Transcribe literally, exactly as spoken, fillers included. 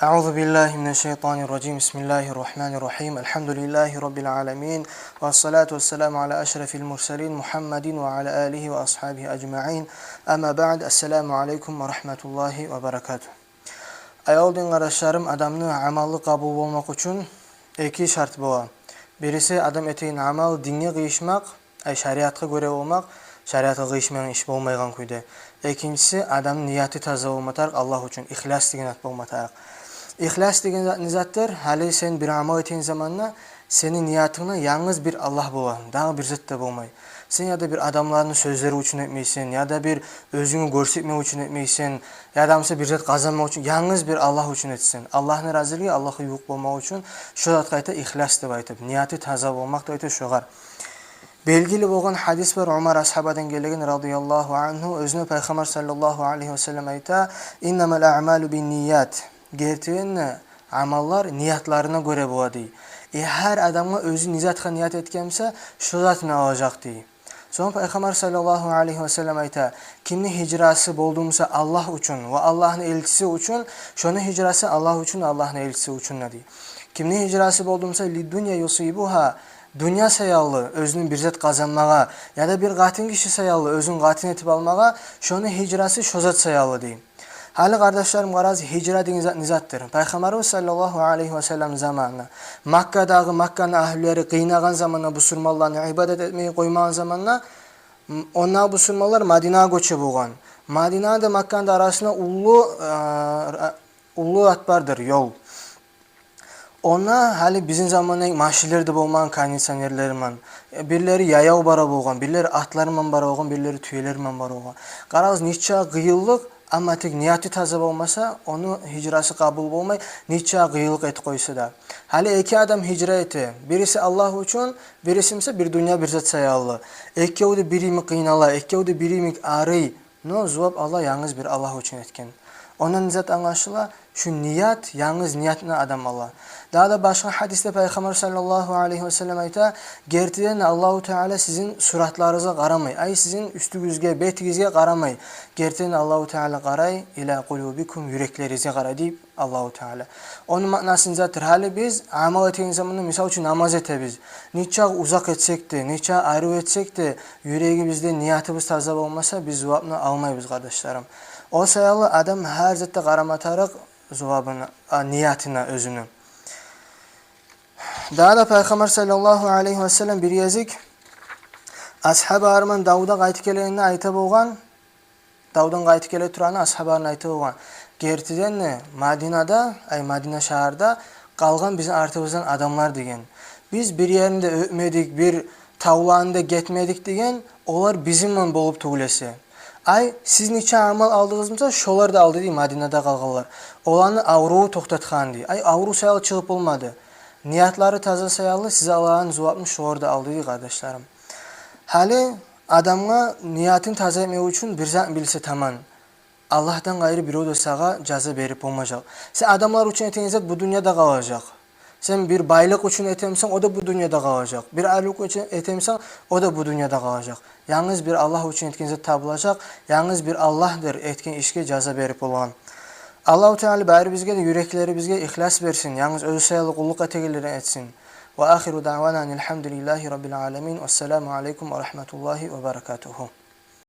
أعوذ بالله من الشيطان الرجيم. بسم الله الرحمن الرحيم. الحمد لله رب العالمين. والصلاة والسلام على أشرف المرسلين محمد وعلى آله وأصحابه أجمعين. أما بعد. السلام عليكم ورحمة الله وبركاته. Аявлу дин къардашларым, адамны амалы къабул болмакъ учун эки шарт бола. Бириси, адам этеген амал динге къыйышмакъ, ай, шариатгъа гёре болмакъ, шариатгъа къыйышмайгъан иш болмайгъан кюйде. Экинчиси, адамны нияты таза болма тарыкъ, Аллагь учун, ихлас деген зат болма тарыкъ. Ихлас деген зат не затдыр? Гьали сен бир амал этеген заманда сени ниятынгда янгыз бир Аллагь бола, дагъы бир зат да болмай. Сен яда бир адамланы сёзлери учун этмейсен, яда бир оьзюнгню гёрсетмек учун этмейсен, яда буса бир зат къазанмакъ учун, янгыз бир Аллагь учун этесен. Аллагьны разилиги, Аллагьгъа ювукъ болмакъ учун, шо затгъа айта ихлас деп айтып, нияты таза болмакъ деп айта шогъар. Белгили болгъан гьадис бар, Умар асгьабадан гелеген, радияллагьу ангьу, оьзюне Пайхаммар саллаллагьу алайгьи ва саллам айта: «Иннамал аъмалу бинният». Гертиден де, амаллар ниятларына гёре бола, дей. Э, гьар адамгъа оьзю не затгъа ният этген буса, шо затны алажакъ, дей. Сонг Пайхаммар саллаллагьу алайгьи ва саллам айта: «Кимни гьижрасы болду буса Аллагь учун ва Аллагьны элчиси учун, шону гьижрасы Аллагь учун, Аллагьны элчиси учун да», дей. «Кимни гьижрасы болду буса лиддунья юсибугьа, дюнья саялы, оьзюне бир зат къазанмагъа, яда бир къатын гиши саялы, оьзюн къатын этип алмагъа, шону гьижрасы шо зат саялы», дей. Гьали, къардашларым, къарагъыз, гьижра деген зат не затдыр? Пайхаммарыбыз саллаллагьу алайгьи ва саллам заманында, Маккадагъы, Макканы агьлюлери къыйнагъан заманда, бусурманланы ибадат этмеге къоймагъан заманда, м, ондагъы бусурманлар Мадинагъа гёче болгъан. Мадинаны да Макканы да арасында уллу, э, ра-, уллу зат бардыр, ёл. Онда гьали бизин заманда машинлер де болмагъан, кондиционерлер ман. Э, бирлери яяв бара болгъан, бирлери атлар ман бара болгъан, бирлери тюелер ман бара болгъан. Къарагъыз, нече къыйынлыкъ, амма тек нияты таза болмаса, ону гьижрасы къабул болмай, нече къыйынлыкъ этип къойса да. Гьали эки адам гьижра эте, бириси Аллагь учун, бириси буса бир дюнья, бир зат саялы. Экевю де бир йимик къыйнала, экевю де бир йимик арый. Но зувап ала янгыз бир Аллагь учун этген. Ондан не зат англашыла? Шу ният, янгыз ниятны адам ала. Дагъы да башгъа гьадисде Пайхаммар саллаллагьу алайгьи ва саллам айта: «Гертиден Аллагьу Таала сизин суратларыгъызгъа къарамай, ай, сизин уьстюгюзге, бетигизге къарамай. Гертиден Аллагьу Таала къарай, иля къулюбикум, юреклеригизге къарай», — деп Аллагьу Таала. Ону маънасы не затдыр? Гьали биз амал этеген заманда, мисал учун, намаз этебиз. Нечакъы узакъ этсек де, нечакъы арив этсек де, юрегибизде ниятыбыз таза болмаса, биз зувапны алмайбыз, къардашларым. О саялы адам гьар затда къарама тарыкъ зувабына, а, ниятына оьзюню. Дагъы да Пайхаммар саллаллагьу алайгьи ва саллам бир гезик асгьабалар ман давдан къайтып гелегенде айта болгъан, давдан къайтып геле турагъанда асгьабаларына айта болгъан: «Гертиден де, Мадинада, ай, Мадина шагьарда къалгъан бизин артыбыздан адамлар, — деген. — Биз бир ерни де оьтмедик, бир тавланы да гетмедик, — деген, — олар бизин ман болуп тюгюл эсе. Ай, сиз нече амал алдыгъыз буса, шолар да алды, — дей, — Мадинада къалгъанлар. Оланы авруву токътатгъан, — дей. — Ай, аврув саялы чыгъып болмады. Ниятлары таза саялы сиз алагъан зувапны шолар да алды», — дей, къардашларым. Гьали адамгъа ниятын таза этмек учун бир зат билсе таман. Аллагьдан къайры бирев де сагъа жаза берип болмажакъ. Сен адамлар учун этеген зат бу дюньяда къалажакъ. Сен бир байлыкъ учун этемисен, о да бу дюньяда къалажакъ. Бир арив учун этемисен, о да бу дюньяда къалажакъ. Янгыз бир Аллагь учун этген зат табулажакъ. Янгыз бир Аллагьдыр этген ишге жаза берип болагъан. Аллагьу Таала барибизге де юреклерибизге ихлас берсин. Янгыз оьзю саялы къуллукъ этегенлерден этсин. Ва ахиру даъвана анил гьамдулиллагьи раббил аламин. Вассаламу алайкум ва рагьматуллагьи ва баракатугьу.